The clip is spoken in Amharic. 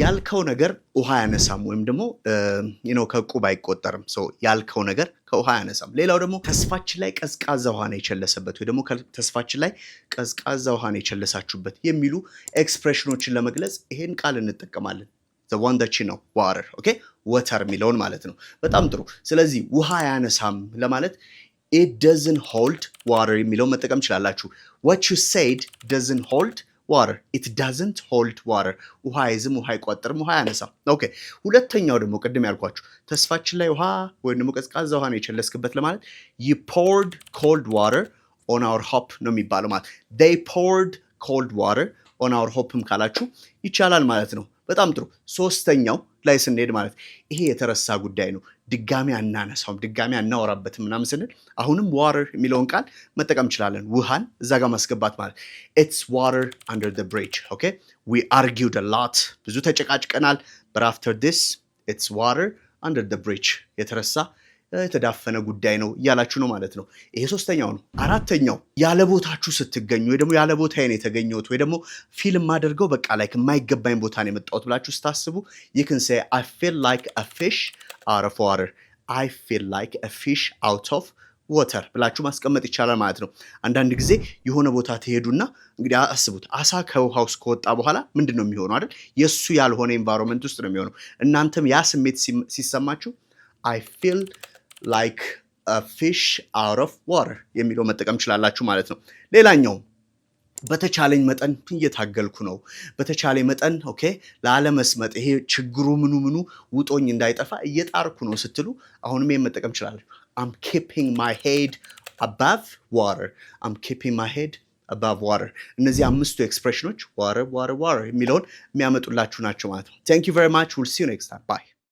ያልከው ነገር ውሃ አያነሳም ወይም ደግሞ ከዕቁብ አይቆጠርም። So ያልከው ነገር ከውሃ አያነሳም። ሌላው ደግሞ ተስፋችን ላይ ቀዝቃዛ ውሃ ነው የቸለሰበት ወይ ደግሞ ተስፋችን ላይ ቀዝቃዛ ውሃ ነው የቸለሳችሁበት የሚሉ expression ኦችን ለመግለጽ ይሄን ቃል እንጠቀማለን። The one that you know, water, okay, water የሚለውን ማለት ነው። በጣም ጥሩ። ስለዚህ ውሃ አያነሳም ለማለት "it doesn't hold water" የሚለውን መጠቀም ትችላላችሁ። "What you said doesn't hold water." "It doesn't hold water." ውሃ አይዝም፣ ውሃ አይቋጥርም፣ ውሃ አያነሳም። Okay። ሁለተኛው ደግሞ ቅድም ያልኳችሁ ተስፋችን ላይ ውሃ ወይም ደግሞ ቀዝቃዛ ውሃ ነው የቸለስክበት ለማለት "you poured cold water on our hope" ነው የሚባለው ማለት። "They poured cold water on our hope" ም ካላችሁ ይቻላል ማለት ነው። በጣም ጥሩ። ሶስተኛው ላይ ስንሄድ ማለት ይሄ የተረሳ ጉዳይ ነው፣ ድጋሚ አናነሳውም፣ ድጋሚ አናወራበትም ምናምን ስንል አሁንም water የሚለውን ቃል መጠቀም እንችላለን። ውሃን እዛ ጋር ማስገባት ማለት it's water under the bridge. Okay, we argued a lot፣ ብዙ ተጨቃጭቀናል። But after this, it's water under the bridge፣ የተረሳ የተዳፈነ ጉዳይ ነው እያላችሁ ነው ማለት ነው። ይሄ ሶስተኛው ነው። አራተኛው ያለ ቦታችሁ ስትገኙ ወይ ደግሞ ያለ ቦታዬ ነው የተገኘሁት ወይ ደግሞ feel የማደርገው በቃ like የማይገባኝ ቦታ ነው የመጣሁት ብላችሁ ስታስቡ you can say, "I feel like a fish out of water." "I feel like a fish out of water" ብላችሁ ማስቀመጥ ይቻላል ማለት ነው። አንዳንድ ጊዜ የሆነ ቦታ ትሄዱና እንግዲህ አስቡት፣ አሳ ከውሃ ውስጥ ከወጣ በኋላ ምንድን ነው የሚሆነው አይደል? የእሱ ያልሆነ environment ውስጥ ነው የሚሆነው። እናንተም ያ ስሜት ሲሰማችሁ "I feel like fish out of water" የሚለው መጠቀም ትችላላችሁ ማለት ነው። ሌላኛው በተቻለኝ መጠን እየታገልኩ ነው። በተቻለኝ መጠን okay ላለመስመጥ፣ ይሄ ችግሩ ምኑ ምኑ ውጦኝ እንዳይጠፋ እየጣርኩ ነው ስትሉ አሁንም ይሄን መጠቀም ትችላላችሁ። I'm keeping my head above water. I'm keeping my head above water። እነዚህ አምስቱ expression ኦች water, water, water የሚለውን የሚያመጡላችሁ ናቸው ማለት ነው። Thank you very much. We'll see you next time. Bye.